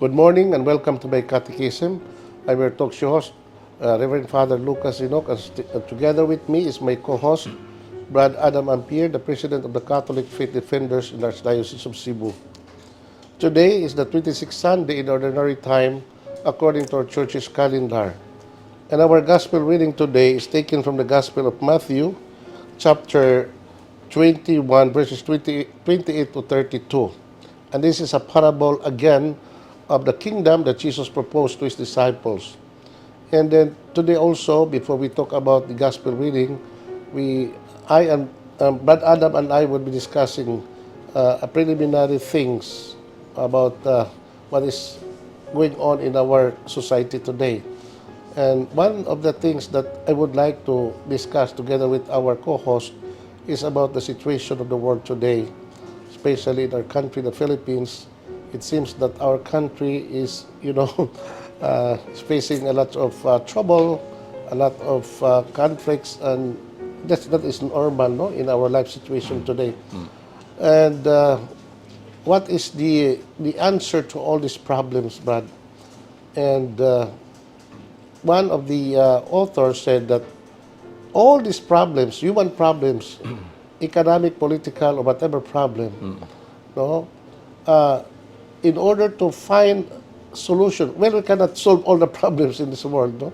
Good morning and welcome to my catechism. I'm your talk show host, Reverend Father Lucas Enoch, and together with me is my co-host, Brad Adam Ampere, the President of the Catholic Faith Defenders in the Archdiocese of Cebu. Today is the 26th Sunday in Ordinary Time according to our church's calendar. And our Gospel reading today is taken from the Gospel of Matthew, chapter 21, verses 20, 28 to 32. And this is a parable again of the kingdom that Jesus proposed to his disciples. And then today also, before we talk about the gospel reading, we, I and Brad Adam and I will be discussing a preliminary things about what is going on in our society today. And one of the things that I would like to discuss together with our co-host is about the situation of the world today, especially in our country, the Philippines. It seems that our country is facing a lot of trouble, a lot of conflicts, and that is normal, no, in our life situation today. And what is the answer to all these problems, Brad? And one of the authors said that all these problems, human problems, economic, political, or whatever problem, no, in order to find solution, well, we cannot solve all the problems in this world, no?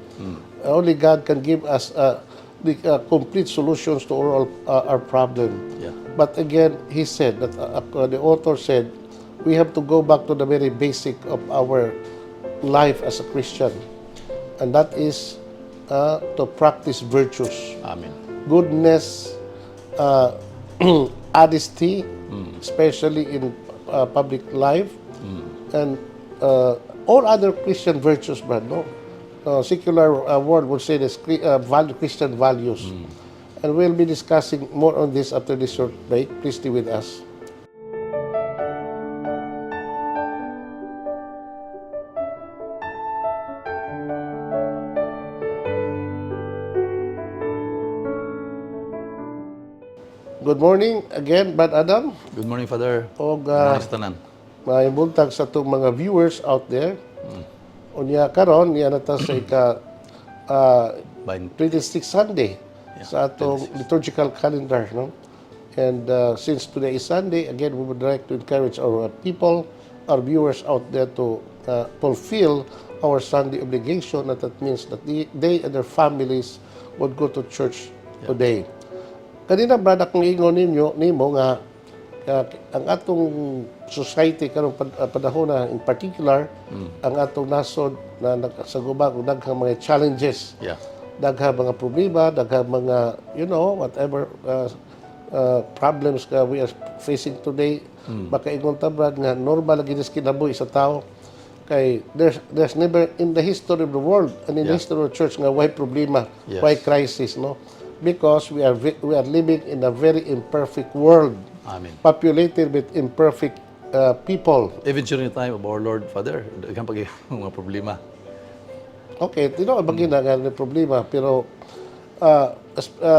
Only God can give us the complete solutions to all our problem. But again, he said that the author said we have to go back to the very basic of our life as a Christian, and that is to practice virtues, Amen. Goodness, honesty, especially in public life, and all other Christian virtues, Brad, no? Secular world would say this value, Christian values. And we'll be discussing more on this after this short break. Please stay with us. Good morning again, Brad Adam. Good morning, Father. Og Good morning sa tanan. Maayong buntag sa atong mga viewers out there. Unya karon niya na ta sa ika 26th Sunday sa atong liturgical calendar, no? And since today is Sunday, again, we would like to encourage our people, our viewers out there to fulfill our Sunday obligation, and that means that they and their families would go to church today. Kanina, Brad, akong ingon ninyo, nimo nga ang atong society karong panahon na in particular, ang atong nasod na nagsaguba og daghang mga challenges, daghang mga problema, daghang mga whatever problems ka we are facing today. Makaingon ta, Brad, nga normal lagi ni kinabuhi sa tao kay there's never in the history of the world and in the history of the church nga way problema, way crisis, no? Because we are living in a very imperfect world Amen. Populated with imperfect people. Even during the time of our Lord, Father, daghan pag mga problema. Okay, tinuod ba na nga may problema, pero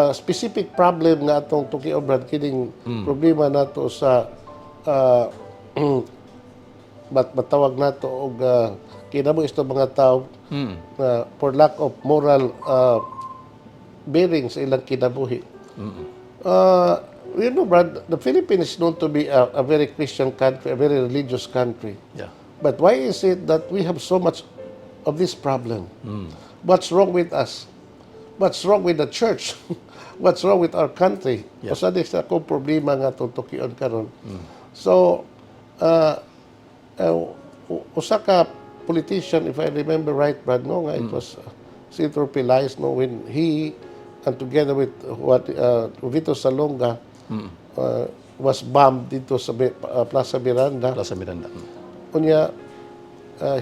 specific problem nga atong tukion, Brad, kining problema nato sa bat matawag nato og kinabuhi sa mga tao na for lack of moral bearing sa ilang kinabuhi. Brad, the Philippines is known to be a very Christian country, a very religious country. But why is it that we have so much of this problem? What's wrong with us? What's wrong with the church? What's wrong with our country? Yeah. Usa ni sa akong problema nga atong tukion karon. So, usa ka politician, if I remember right, Brad, no, nga it was Senator Pelaez, no, when he and together with what Vito Salonga was bombed dito sa Plaza Miranda. Plaza Miranda. Unya,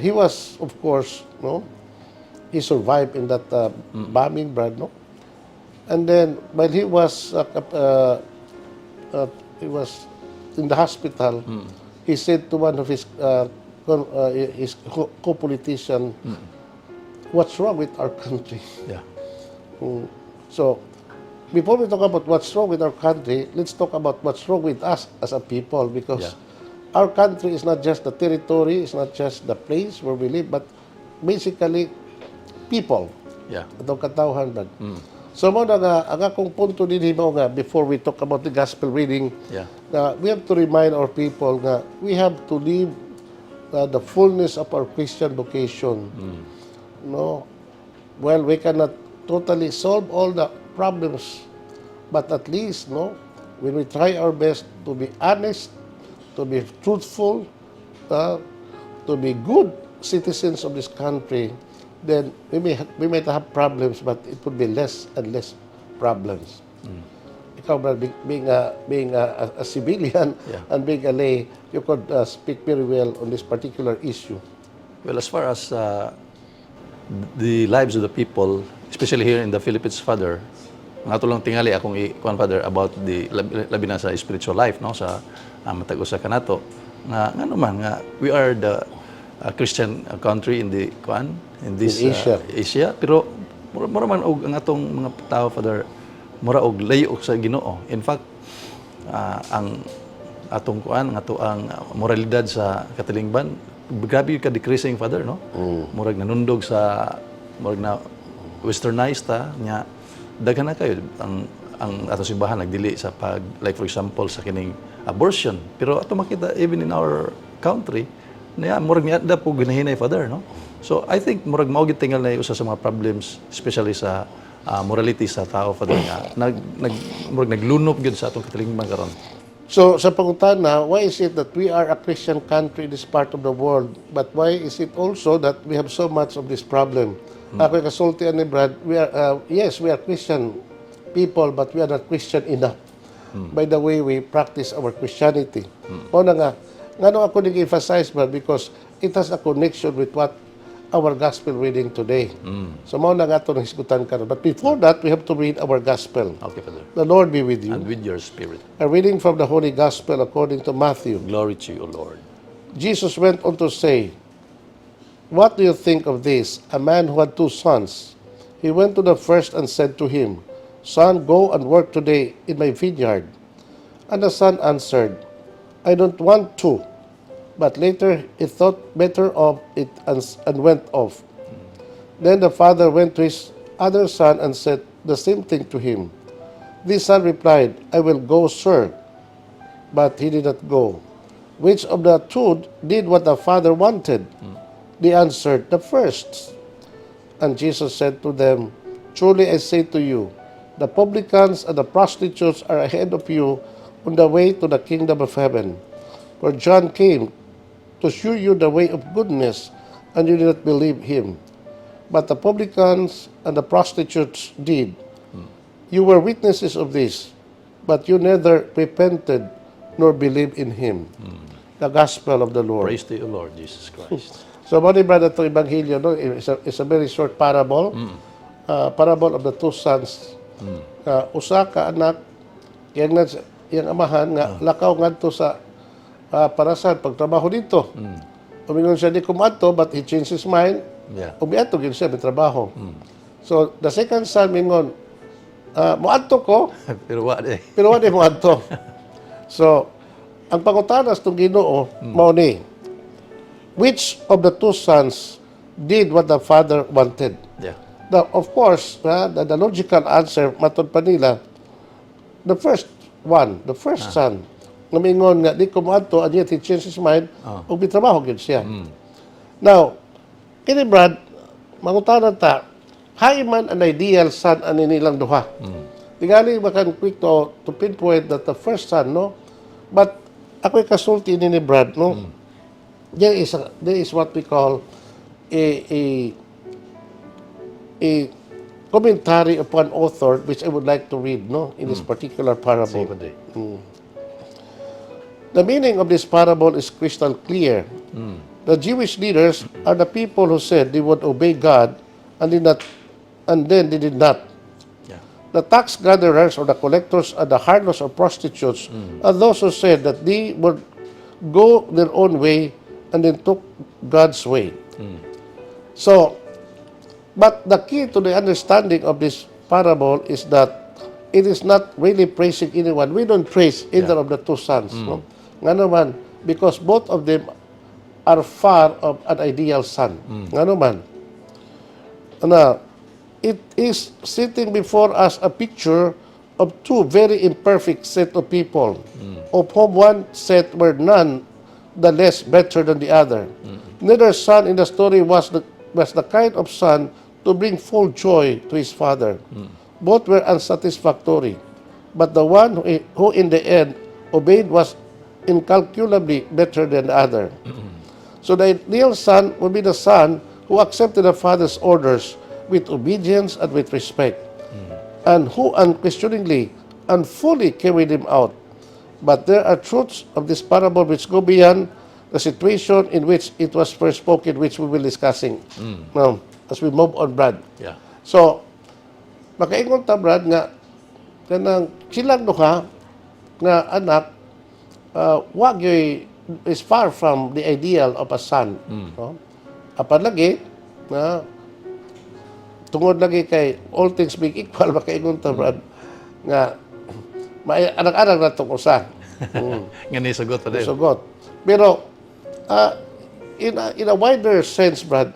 he was, of course, no, he survived in that bombing, Brad, no? And then, while he was in the hospital, he said to one of his co-politician, "What's wrong with our country?" So, before we talk about what's wrong with our country, let's talk about what's wrong with us as a people because Our country is not just the territory, it's not just the place where we live, but basically people. Atong katawhan, Brad. So mao na nga ang akong punto dinhi mao nga before we talk about the gospel reading, na we have to remind our people nga we have to live the fullness of our Christian vocation. No? Well, we cannot totally solve all the problems, but at least, no, when we try our best to be honest, to be truthful, to be good citizens of this country, then we might have problems, but it would be less and less problems. Ikaw, Brad, being a civilian and being a lay, you could speak very well on this particular issue. Well, as far as the lives of the people, especially here in the Philippines, Father, ang ato lang tingali akong i-kuan, Father, about the labi na sa spiritual life, no, sa matag usa kanato nga ngano man nga we are the Christian country in the kuan in this In Asia. Asia, pero mura man og ang atong mga tao, Father, mura og layo sa Ginoo. In fact, ang atong kuan, ang ato ang moralidad sa katilingban, grabe ka decreasing, Father, no? Murag nanundog sa murag na westernized ta nya. Daghan na kayo ang atong simbahan nagdili sa pag, like for example, sa kining abortion, pero ato makita even in our country niya murag niya da po ginahinay, Father, no? So I think murag mao gid tingal na usa sa mga problems, especially sa morality sa tao, Father, nga nag nag murag naglunop gyud sa atong katilingban karon. So, sa pangutana, why is it that we are a Christian country in this part of the world, but why is it also that we have so much of this problem? Ako kasultian ni Brad, we are, yes, we are Christian people, but we are not Christian enough by the way we practice our Christianity. Mao na nga, ngano ako nag-emphasize, Brad, because it has a connection with what our gospel reading today. So, mao na nga ito nang hisgutan karon. But before that, we have to read our gospel. Okay, Father. The Lord be with you. And with your spirit. A reading from the Holy Gospel according to Matthew. Glory to you, O Lord. Jesus went on to say, "What do you think of this? A man who had two sons. He went to the first and said to him, 'Son, go and work today in my vineyard.' And the son answered, 'I don't want to.' But later he thought better of it and went off. Then the father went to his other son and said the same thing to him. This son replied, 'I will go, sir.' But he did not go. Which of the two did what the father wanted?" They answered, "The first." And Jesus said to them, "Truly I say to you, the publicans and the prostitutes are ahead of you on the way to the kingdom of heaven. For John came to show you the way of goodness, and you did not believe him. But the publicans and the prostitutes did. You were witnesses of this, but you neither repented nor believed in him." The Gospel of the Lord. Praise to you, Lord Jesus Christ. So, mao ni, brother, itong Ebanghelyo, no? It's a very short parable. Parable of the two sons. Usa ka anak, iyang amahan, nga lakaw ngadto sa parasan, pagtrabaho didto. Umingon siya, "Di ko moadto," but he changed his mind. Ug miadto gyud siya, may trabaho. So, the second son mingon, "Moadto ko," Pero wa eh. pero wa di moadto. So, ang pangutana sa Ginoo, mao ni, which of the two sons did what the father wanted? Now, of course, the logical answer, matod pa nila, the first one, the first son, nga mingon nga, "Di ko moadto," and yet he changed his mind, ug mitrabaho gyud siya. Now, kini Brad, mangutana ta, hay man an ideal son ani nilang duha? Tingali makan quick to pinpoint that the first son, no? But ako'y kasulti ni Brad, no? There is what we call a commentary of one author which I would like to read, no, in this particular parable. Sige, Padre. The meaning of this parable is crystal clear. The Jewish leaders are the people who said they would obey God and did not, and then they did not. The tax gatherers or the collectors and the harlots or prostitutes are those who said that they would go their own way and then took God's way. So, but the key to the understanding of this parable is that it is not really praising anyone. We don't praise either of the two sons. No? Nga naman, Because both of them are far of an ideal son. Ngano man? Na, it is sitting before us a picture of two very imperfect set of people, of whom one set were none the less better than the other. Neither son in the story was the kind of son to bring full joy to his father. Both were unsatisfactory, but the one who in the end obeyed was incalculably better than the other. So the ideal son would be the son who accepted the father's orders with obedience and with respect, and who unquestioningly and fully carried them out. But there are truths of this parable which go beyond the situation in which it was first spoken, which we will discussing now as we move on, Brad. So, makaingon ta, Brad, nga kanang silang duha nga anak wa gyoy is far from the ideal of a son. No? Apan lagi na tungod lagi kay all things being equal, makaingon ta, Brad, nga may anak-anak na tong usa. Nga nisugot pa din. Sugot. Pero in a wider sense, Brad,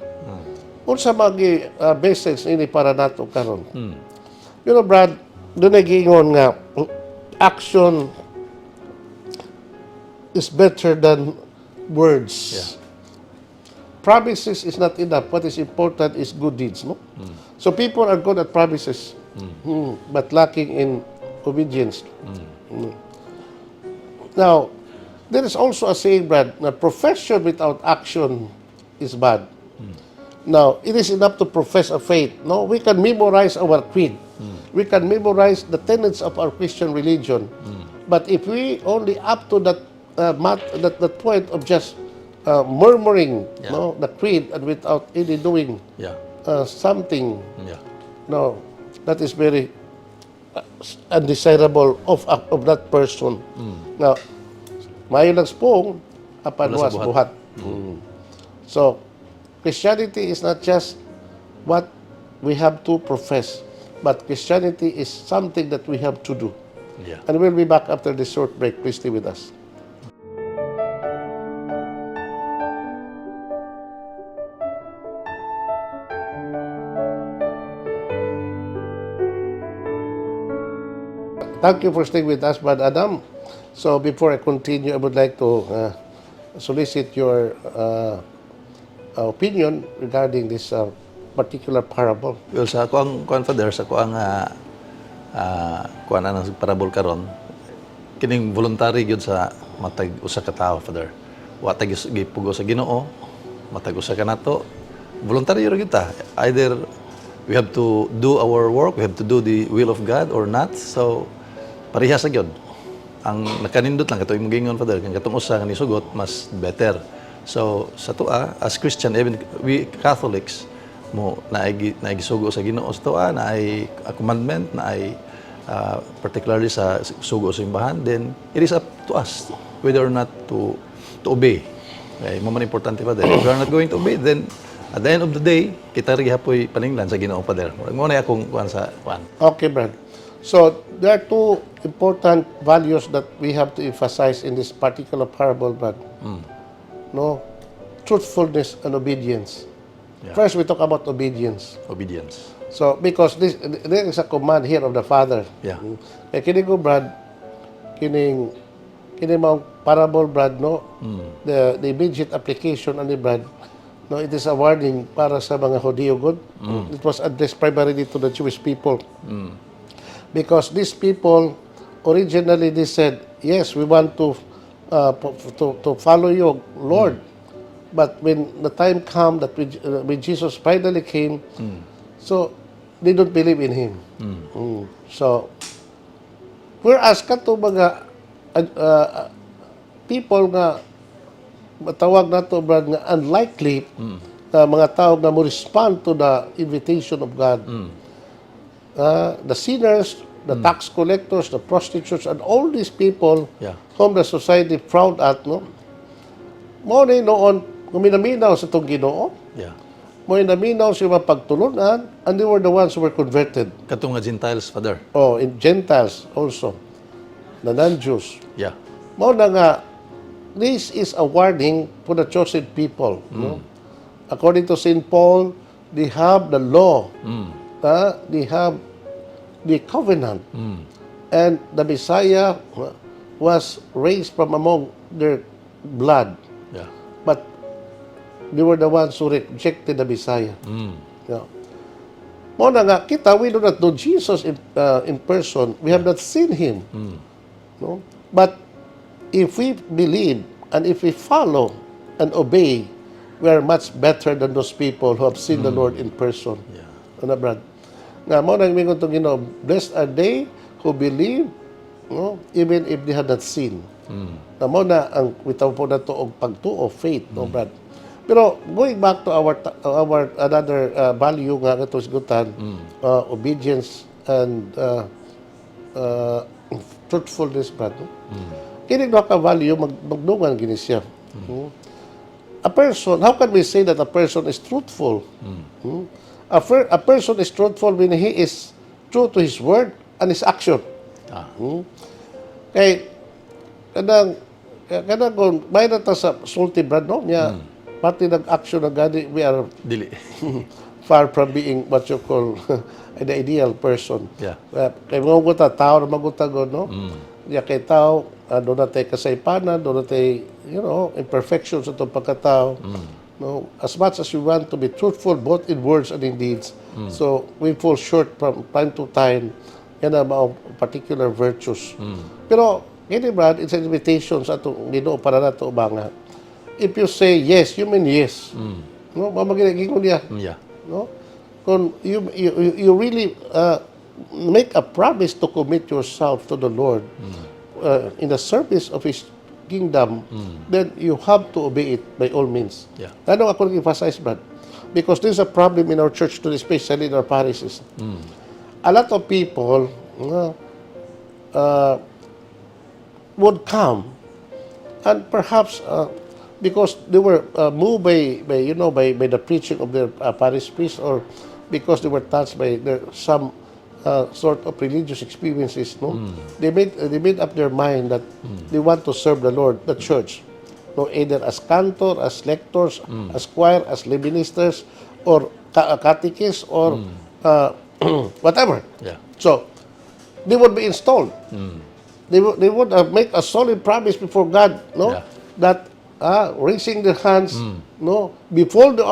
unsa magi message ini para nato karon? Brad, doon giingon nga action is better than words. Promises is not enough. What is important is good deeds, no? So people are good at promises, but lacking in obedience. Now, there is also a saying, Brad, na profession without action is bad. Now, it is enough to profess a faith. No, we can memorize our creed. We can memorize the tenets of our Christian religion. But if we only up to that point of just murmuring, no, the creed and without any doing something, no, that is very undesirable of that person. Now, maayo lang sumpong, apan Wala sa was buhat. So, Christianity is not just what we have to profess, but Christianity is something that we have to do. And we'll be back after this short break. Please stay with us. Thank you for staying with us, Brad Adam. So before I continue, I would like to solicit your opinion regarding this particular parable. Well, sa ako ang kuan, Father, sa ako ang kuan anang parable karon, kining voluntary gyud sa matag usa ka tawo, Father. Wa ta gipugo sa Ginoo, matag usa ka nato, voluntary ra gyud ta. Either we have to do our work, we have to do the will of God or not. So pareha sa gyud. Ang nakanindot lang kato imong giingon, Father, kang katong usa nga nisugot mas better. So sa atoa as Christian, even we Catholics mo naay naay gisugo sa Ginoo sa atoa, naay a commandment, naay particularly sa sugo sa simbahan, then it is up to us whether or not to obey. Okay, mao man importante, Father. If we are not going to obey, then at the end of the day, kita rin gihapoy paninglan sa Ginoo, Father. Murag mao na akong kuan sa kuan. Okay, Brad. So there are two important values that we have to emphasize in this particular parable, Brad. No, truthfulness and obedience. First, we talk about obedience. Obedience. So, because there is a command here of the Father. Kaya kini ko, Brad, kining kini maong parable, Brad, no? The immediate application ani, Brad, no, it is a warning para sa mga Hudiyo gud. It was addressed primarily to the Jewish people. Because these people, originally they said, "Yes, we want to follow you, Lord." But when the time come that when Jesus finally came, so they don't believe in him. So, whereas kato mga people nga matawag nato, Brad, nga unlikely na mga tao nga mo respond to the invitation of God. The sinners, the tax collectors, the prostitutes, and all these people whom the society frowned at, no? Mao ni noon, kuminaminaw sa atong Ginoo, mao ni naminaw sa mga pagtulunan, and they were the ones who were converted. Katong nga Gentiles, Father. Oh, in Gentiles also, the non-Jews. Mao na nga, This is a warning for the chosen people. No? According to St. Paul, they have the law. They have the covenant. And the Messiah was raised from among their blood. But they were the ones who rejected the Messiah. Yeah. Mao na nga, kita, we do not know Jesus in person. We have not seen Him. No? But if we believe and if we follow and obey, we are much better than those people who have seen the Lord in person. Ano, Brad? Nga, mao nang mingon atong Ginoo, "Blessed are they who believe, no, even if they have not seen." Na mao na ang bitaw po nato og pagtuo, faith, no, Brad? Pero going back to our another value nga kato sigutan, obedience and truthfulness, Brad, no? Kini duha ka value magdungan gini siya. A person, how can we say that a person is truthful? Hmm? A person is truthful when he is true to his word and his action. Kay kanang kung may na ta sa sulti, Brad, no, niya pati nag-action na gani we are Dili. Far from being what you call an ideal person. Kay mga ta tao na magutagod, no? Ya kay tao, duna tay kasaypanan, duna tay imperfections sa atong pagkatao. No, as much as we want to be truthful both in words and in deeds, so we fall short from time to time. Yan ang mga particular virtues. Pero kini, Brad, it's an invitation sa atong Ginoo para nato ba nga if you say yes, you mean yes. No, mao man gingon niya, no? Kung you really make a promise to commit yourself to the Lord in the service of His kingdom, then you have to obey it by all means. Ano ako nag-emphasize, Brad? Because there's a problem in our church today, especially in our parishes. A lot of people would come and perhaps because they were moved by you know by the preaching of their parish priest or because they were touched by some sort of religious experiences, no, they made up their mind that they want to serve the Lord, the church, no, either as cantor, as lectors, as choir, as lay ministers or catechists or whatever. So they would be installed. They would make a solid promise before God, no? Yeah. That raising their hands, no, before the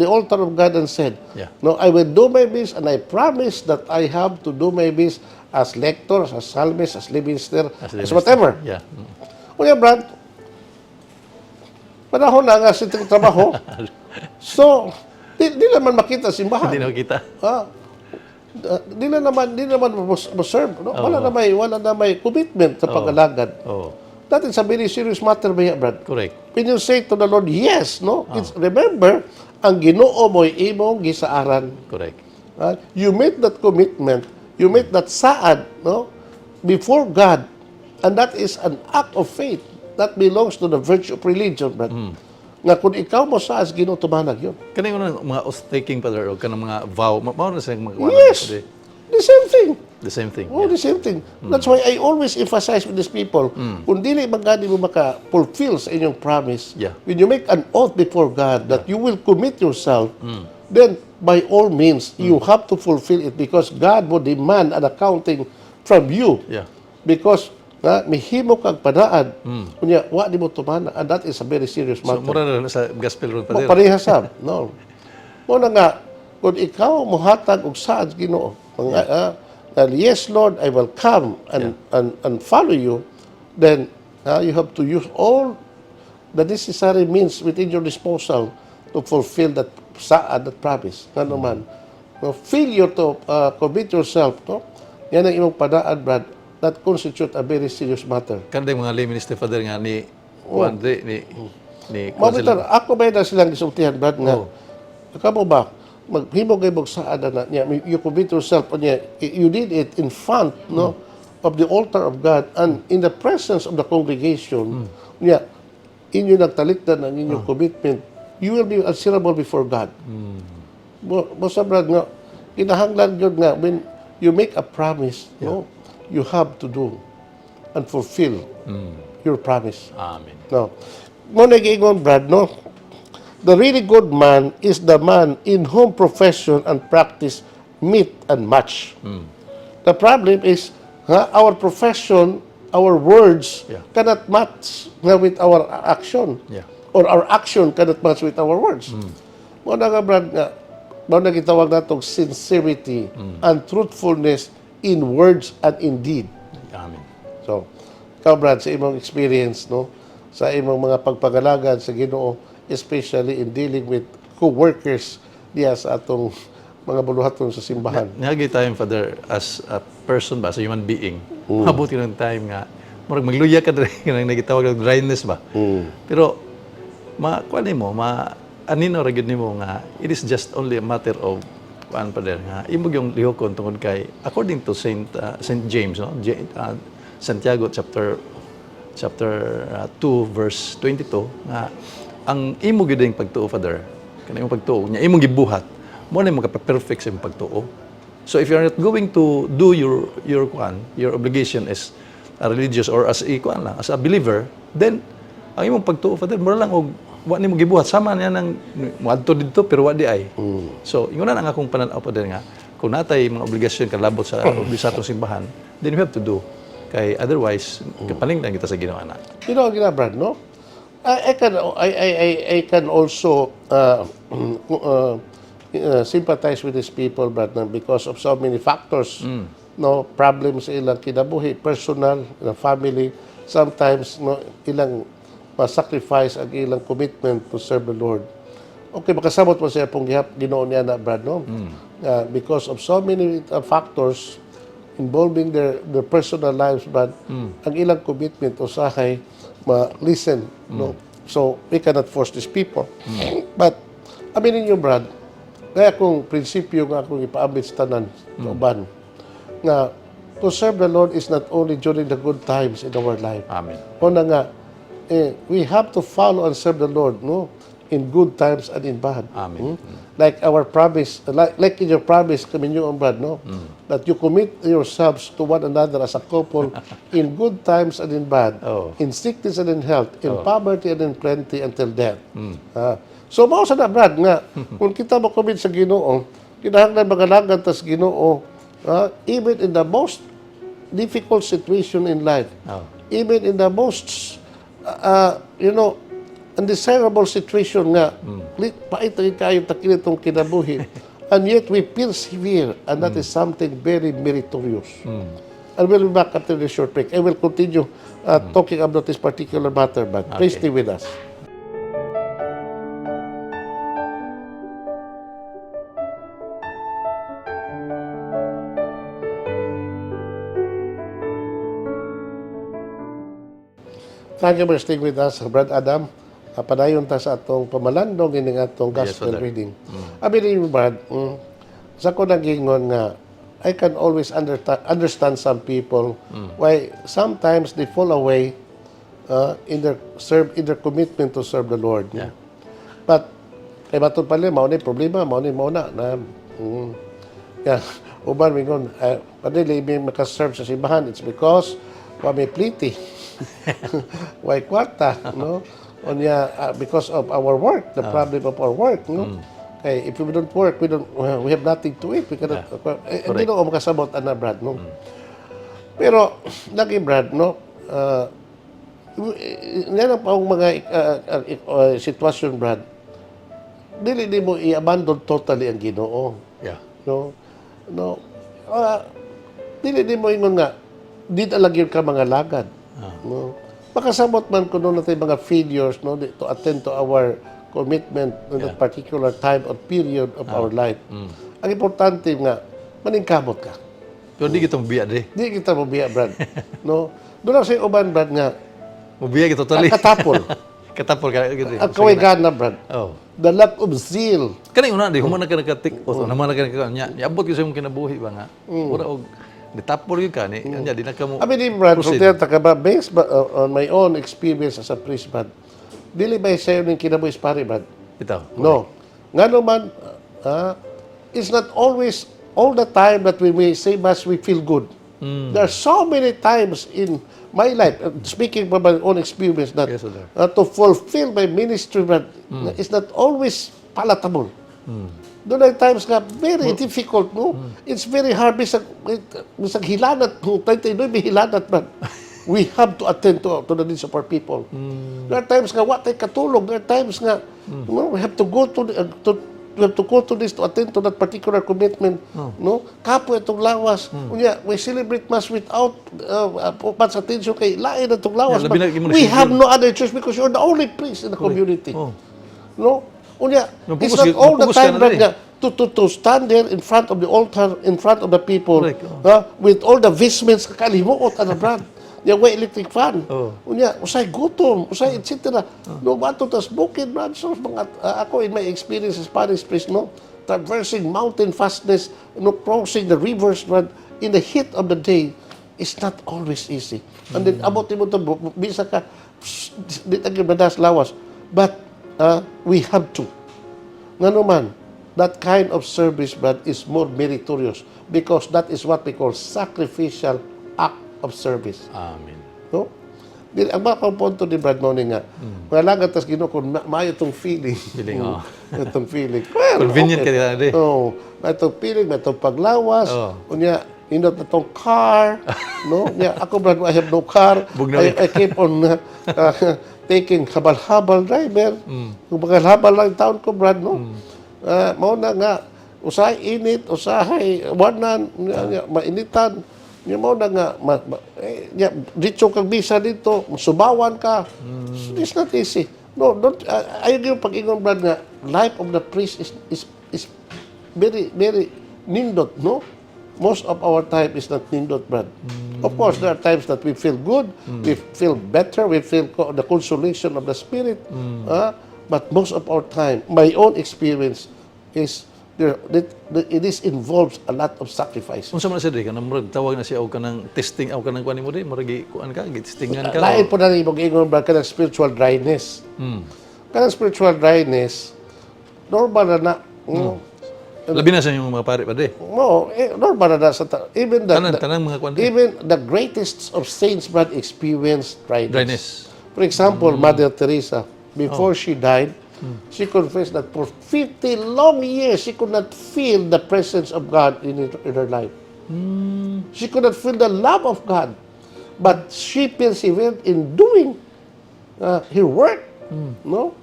altar of God and said, "No, I will do my best and I promise that I have to do my best as lector, as psalmist, as lay minister, as As lay minister. Whatever." Kuya Brad, panahon na nga sa trabaho. So, di naman makita simbahan. Hindi na kita. Ah, di naman mo serve, no? Wala na may commitment sa pag-alagad. That is a very serious matter ba, Brad? Correct. When you say to the Lord, "Yes," no? It's, remember, ang Ginoo mo'y imong gisaaran. Correct. Ah, you made that commitment, you made that saad, no? Before God. And that is an act of faith that belongs to the virtue of religion, Brad. Nga kung ikaw mo saad sa Ginoo, tumanag yun. Kanang mga oath taking pa o kanang mga vow, mao na silang mga Yes. The same thing. The same thing. Oh, the same thing. That's why I always emphasize with these people, kung dili man gani mo maka-fulfill sa inyong promise, when you make an oath before God that you will commit yourself, then by all means, you have to fulfill it because God would demand an accounting from you. Because na mihimo kag panaad, kunya wa di mo tumana, and that is a very serious So, matter. mura na sa gospel ron Mo pa. Pareha sab, no. Mao na nga kung ikaw mohatag og saad Ginoo, mga na, "Yes Lord, I will come and follow you," then you have to use all the necessary means within your disposal to fulfill that saad, that promise. Ngano man, no, failure to commit yourself, no? Yan ang imong panaad, Brad. That constitute a very serious matter. Kanang mga lay minister, Father, nga ni kuan di ni Mao kuan bitaw, ako ba na silang gisultihan, Brad, nga kamo ba maghimo kay og saad na niya, you commit yourself niya, you did it in front, no, of the altar of God and in the presence of the congregation niya, inyo nagtalikdan ang inyong commitment, you will be answerable before God. Mo sa Brad, nga kinahanglan gyud nga when you make a promise, no, you have to do and fulfill. your promise. Amen. No. Mao na giingon, Brad, no? The really good man is the man in whom profession and practice meet and match. The problem is, ha, our profession, our words cannot match na with our action. Or our action cannot match with our words. Mao na nga, Brad, nga, mao na gitawag natong sincerity and truthfulness in words and in deed. Amen. So, ikaw, Brad, sa imong experience, no, sa imong mga pagpangalagad sa Ginoo, especially in dealing with co-workers diya sa atong mga buluhaton sa simbahan. Niagi time, Father, as a person ba, as a human being, maabot ng time nga, murag magluya ka diri, kanang nagitawag og dryness ba? Pero, ma, kuan nimo, ma, anino ra gyud nimo nga, it is just only a matter of kuan, Father, nga imo yung lihokon tungod kay, according to Saint James, no? Santiago chapter 2 verse 22 nga ang imo gyud ang pagtuo, Father, kanang imong pagtuo nya imong gibuhat mo na maka-perfect sa imong pagtuo. So if you are not going to do your kuan, your obligation as a religious or as a kuan lang, as a believer, then ang imong pagtuo, Father, mura lang og wa nimo gibuhat, sama niya nang moadto didto pero wa di ay. So ingon na ang akong pananaw, Father, nga kung natay mga obligasyon kalabot sa atong simbahan, then we have to do kay otherwise kapaling lang kita sa Ginoo ana. You know, gina, Brad, no? I can also sympathize with these people, Brad, no? Because of so many factors, no, problems sa ilang kinabuhi, personal, ilang family, sometimes, no, ilang ma-sacrifice ang ilang commitment to serve the Lord. Okay, makasabot mo siya pong gihap Ginoo niya na, Brad, no? Because of so many factors involving their personal lives, Brad, ang ilang commitment usahay ma-listen, no? So, we cannot force these people. But, aminin niyo, Brad, kaya kung prinsipyo nga akong ipaambit sa tanan, sa uban, nga to serve the Lord is not only during the good times in our life. Amen. Una nga, eh, we have to follow and serve the Lord, no? In good times and in bad. Amen. Like our promise, like in your promise, kami niyo, Brad, no? That you commit yourselves to one another as a couple in good times and in bad, in sickness and in health, in poverty and in plenty until death. Ah. So, mao sa na, Brad, nga, kung kita mo-commit sa Ginoo, kinahanglan magalagad ta sa Ginoo, even in the most difficult situation in life, even in the most, undesirable situation nga, pait rin kayo takilitong kinabuhi, and yet we persevere, and that is something very meritorious. And we'll be back after this short break. I will continue talking about this particular matter, but please stay with us. Thank you for staying with us, Brad Adam. Padayon ta sa atong pamalandong ining atong gospel Father. Reading. Abi ni Brad, sa ko nagingon nga I can always understand some people why sometimes they fall away in their commitment to serve the Lord. But kay matud pa mao ni problema, mao ni mao na na yeah, uban mingon, padili mi makaserve sa simbahan, it's because wa may pliti. Way kwarta, no? Unya, because of our work, the problem of our work, no? Kay if we don't work, we don't we have nothing to eat. We cannot, eh, hindi no makasabot ana, Brad, no? Pero lagi, Brad, no? Yan ang paong mga sitwasyon, Brad. Dili di mo i-abandon totally ang Ginoo. No? No. Dili di mo ingon nga di talaga ka mga lagad. No? Makasabot man kuno natin mga failures, no, to attend to our commitment in that particular time or period of our life. Ang importante nga maningkamot ka. Pero di kita mobiya di. Di kita mobiya, Brad. No? Doon lang sa uban, Brad, nga Mobiya kita totally. Katapol. Katapol ka gid. Ang kaway-gana, Brad. The lack of zeal. Kani una di human na ka nakatik o naman na ka naka nya. Niabot gyud sa imong kinabuhi ba nga. Mura og ditapol gyud ka ni nya di na ka mo. I mean, Brad, Proceed. kung ka ba, based ba, on my own experience as a priest, Brad, dili ba sa'yo ng kinabuhi sa pari, Brad? Bitaw. No. Nga naman, it's not always all the time that when we say Mass, we feel good. There are so many times in my life, speaking from my own experience, that Yes, sir. To fulfill my ministry, but it's not always palatable. Duna times nga very difficult, no? It's very hard. Bisag hilanat, no? Tayo may hilanat man. We have to attend to the needs of our people. There are times nga wa tay katulog. There are times nga no, we have to go to, the, to we have to go to this to attend to that particular commitment. No? Kapoy atong lawas. Unya, we celebrate Mass without much attention kay lain atong lawas. Yeah, labi But na imo we na have no other choice because you're the only priest in the community. No? Unya, it's not all the Mapugos ka time na Brad, diri. Nga to stand there in front of the altar, in front of the people, Correct, oh. with all the vestments, kalimuot ana, Brad. Nya way electric fan. Unya, usay gutom, usay etc. No, bato tas bukid, Brad. So, mga, ako in my experience as parish priest, no, traversing mountain fastness, no, crossing the rivers, Brad, in the heat of the day, is not always easy. And then, abot mo to, bisa ka, di ta madas lawas. But we have to. Ngano man, that kind of service, Brad, is more meritorious because that is what we call sacrificial act of service. Amen. No? Dili, ang mga punto ni Brad mao ni nga, mga lagat tas Ginoo kung maayo tong feeling. Feeling, oh. Itong feeling. Well, Convenient okay. ka di. Oo. May itong feeling, may itong paglawas. Unya, nindot na tong car. No? Unya, ako, Brad, I have no car. Bugnaw. I keep on taking habal-habal driver. Kung habal lang taon ko, Brad, no? Mao na nga, usahay init, usahay wanan, nya, nya, mainitan. Nya mao na nga, eh, nya, ditso kag bisa dito, subawan ka. So, it's not easy. No, don't, ayaw yung pag-ingon, Brad, nga, life of the priest is very, very nindot, no? Most of our time is not nindot, Brad. Of course, there are times that we feel good, we feel better, we feel the consolation of the Spirit. But most of our time, my own experience is there, it is involves a lot of sacrifice. Unsa man na siya diri kanang murag tawag na siya og kanang testing og kanang kuan nimo di murag kuan ka gi-testingan ka. Lain po na rin imong ingon, Brad, kanang spiritual dryness. Kanang spiritual dryness, normal na na. Labi na sa inyong mga pare pa di. No, eh, normal na na sa even the, Tanan tanang mga kuan di. Even the greatest of saints, Brad, experienced dryness. Dryness. For example, Mother Teresa, before she died, she confessed that for 50 long years, she could not feel the presence of God in her life. She could not feel the love of God. But she persevered in doing her work, no?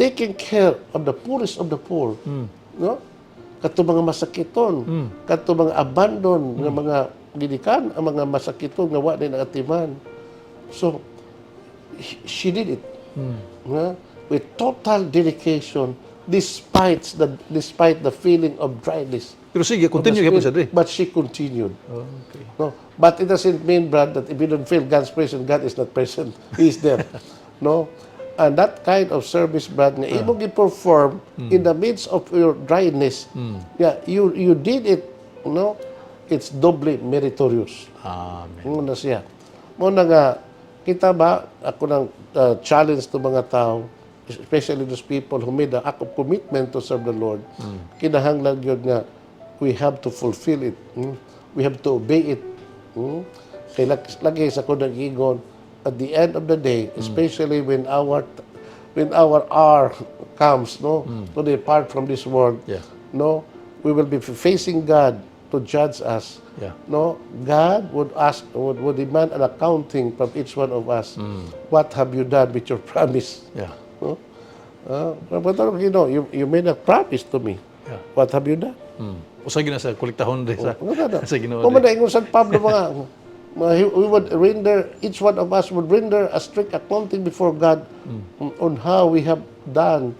Taking care of the poorest of the poor, no? Kato mga masakiton, kato mga abandon nga mga gidikan, ang mga masakiton nga wa ni atiman. So, she did it, nga, with total dedication despite the feeling of dryness. Pero sige, continue gyapon siya di. But she continued. Oh, okay. No, but it doesn't mean, Brad, that if you don't feel God's presence, God is not present. He is there. No? And that kind of service, Brad, nga imong gi-perform in the midst of your dryness, yeah, you did it, no? It's doubly meritorious. Amen. Mao na siya. Mao na nga, kita ba, ako nang challenge to mga tao, especially those people who made the act of commitment to serve the Lord, kinahanglan yun nga, we have to fulfill it. We have to obey it. Kaya lagi sa ko nag-ingon, at the end of the day, especially when our hour comes, no, to depart from this world, no, we will be facing God to judge us. No, God would ask, would demand an accounting from each one of us. What have you done with your promise? No? But you made a promise to me. What have you done? Usa gyud na sa kolektahon di sa Ano na? sa Ginoo. Kung man ingon San Pablo mga we would render, each one of us would render a strict accounting before God on how we have done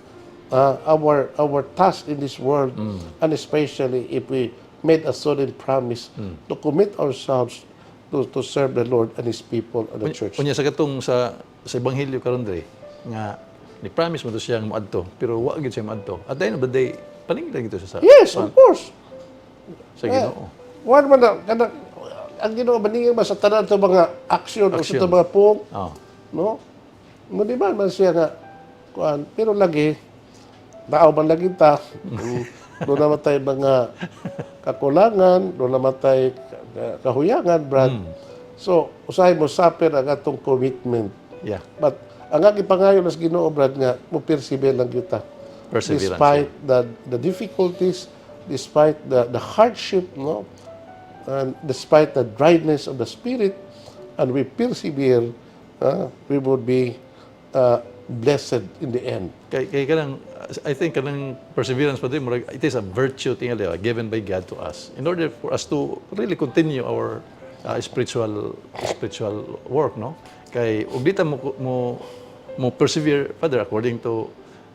our task in this world, and especially if we made a solemn promise to commit ourselves to serve the Lord and His people and the church. Unya sa katong sa ebanghelyo karon dre nga ni promise mo to siya nga moadto pero wa gyud siya moadto. At the end of the day paninglan gyud siya sa Yes, of course. sa Ginoo. Wala man na, kana, ang Ginoo maningil ba sa tanan to mga action, o sa Action. to mga puong, no? Mo di ba man siya nga kuan, pero lagi tao man lagi ta. Duna man tay mga kakulangan, duna man tay kahuyangan, Brad. So, usahay mo suffer ang atong commitment. But ang aking pangayo sa Ginoo, Brad, nga mo persevere lang kita. Perseverance. Despite the difficulties, despite the hardship, no? And despite the dryness of the spirit, and we persevere, we would be blessed in the end. Kay kanang, I think kanang perseverance pa din, murag, it is a virtue tingali, given by God to us in order for us to really continue our spiritual work, no? Kay ug di ta mo persevere, Father, according to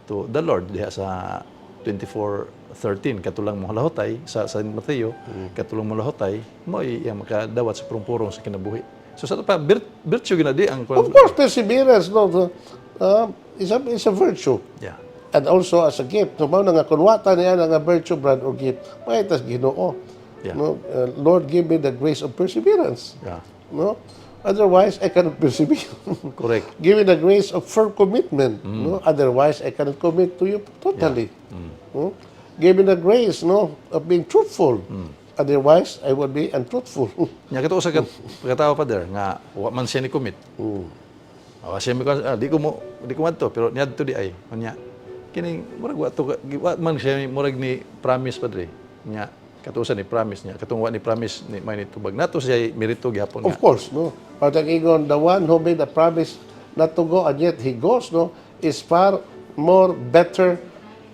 the Lord diha sa 24:13, katulang mo lahotay sa San Mateo, katulang mo lahotay mo iyang makadawat sa purong-purong sa kinabuhi. So sa pa virtue gina di ang Of course, perseverance, no, is a virtue. And also as a gift. So, mao na nga, kung wa ta niya nga virtue, Brad, or gift, mangayo Ginoo. No? Lord, give me the grace of perseverance. No? Otherwise, I cannot persevere. Correct. Give me the grace of firm commitment. No? Otherwise, I cannot commit to you totally. No? Give me the grace, no, of being truthful. Otherwise, I would be untruthful. Nya kato sa katao, Father, nga wa man siya ni commit. Wa siya mi di ko madto pero niadto di ay. Unya kining murag wa to wa man siya murag ni promise, Padre. Nya kato sa ni promise niya katong wa ni promise ni may ni tubag nato siya merito gihapon Of nga. Course, no. But ang ingon, the one who made a promise not to go and yet he goes, no, is far more better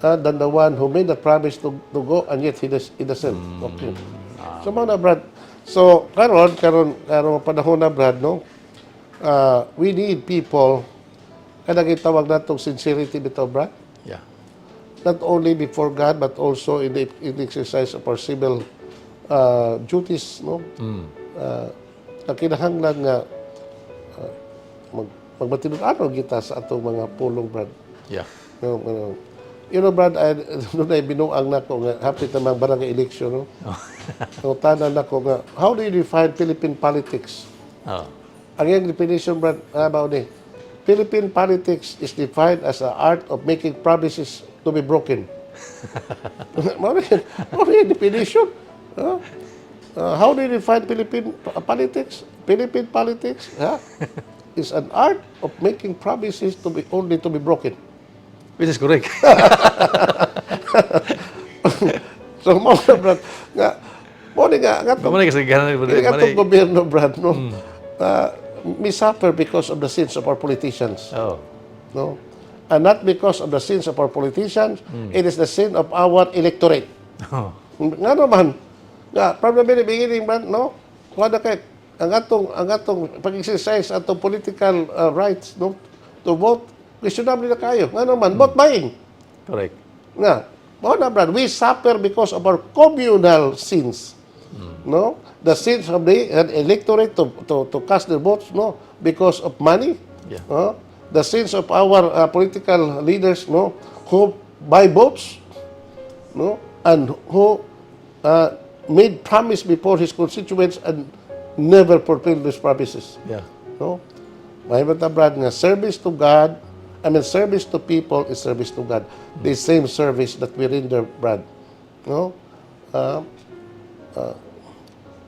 than the one who made the promise to go and yet he doesn't. Okay. So, mao na, Brad. So, karon panahon na, Brad, no, we need people, kanang gitawag natong sincerity bitaw, Brad. Not only before God, but also in the exercise of our civil duties, no? Ang kinahanglan nga magmatinud-anon kita sa atong mga pulong, Brad. No. Brad, doon ay binuang nako nga hapit na mga barangay election, no? Nangutana nako nga, "How do you define Philippine politics?" Ang iyang definition, Brad, mao ni, "Philippine politics is defined as the art of making promises to be broken." Mao ni definition. Ah? How do you define Philippine politics? "Philippine politics, huh, is an art of making promises to be only to be broken." Which is correct. So, mao na, Brad, nga, mao ni nga, Mao na kasi ganan nga atong gobyerno, Brad, no, we suffer because of the sins of our politicians. No? And not because of the sins of our politicians, it is the sin of our electorate. Nga naman, nga, from the very beginning, man, no? Kuha na kay, ang atong pag-exercise, atong political rights, no? To vote, questionable na kayo. Nga naman, vote buying. Correct. Nga, mao na, Brad, we suffer because of our communal sins. No? The sins of the electorate to cast their votes, no? Because of money. No? The sins of our political leaders, no? Who buy votes, no? And who made promise before his constituents and never fulfilled those promises. No? May ta, Brad, nga service to God, I mean, service to people is service to God. The same service that we render, Brad. No?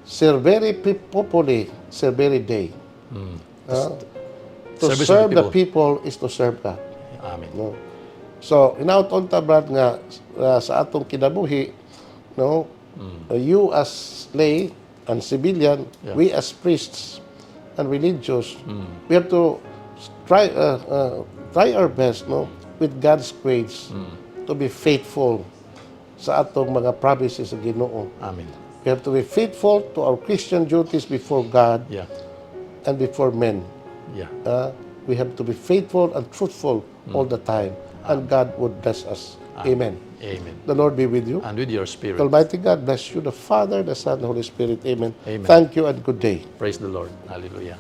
Servere populi, servere Dei. To Service of serve the the people is to serve God. Amen. No? So, hinaut ta, Brad, nga sa atong kinabuhi, no, you as lay and civilian, we as priests and religious, we have to try our best, no, with God's grace, to be faithful sa atong mga promises sa Ginoo. Amen. We have to be faithful to our Christian duties before God and before men. We have to be faithful and truthful all the time, and God would bless us. Amen. Amen. The Lord be with you. And with your spirit. The Almighty God bless you, the Father, the Son, the Holy Spirit. Amen. Amen. Thank you and good day. Praise the Lord. Hallelujah.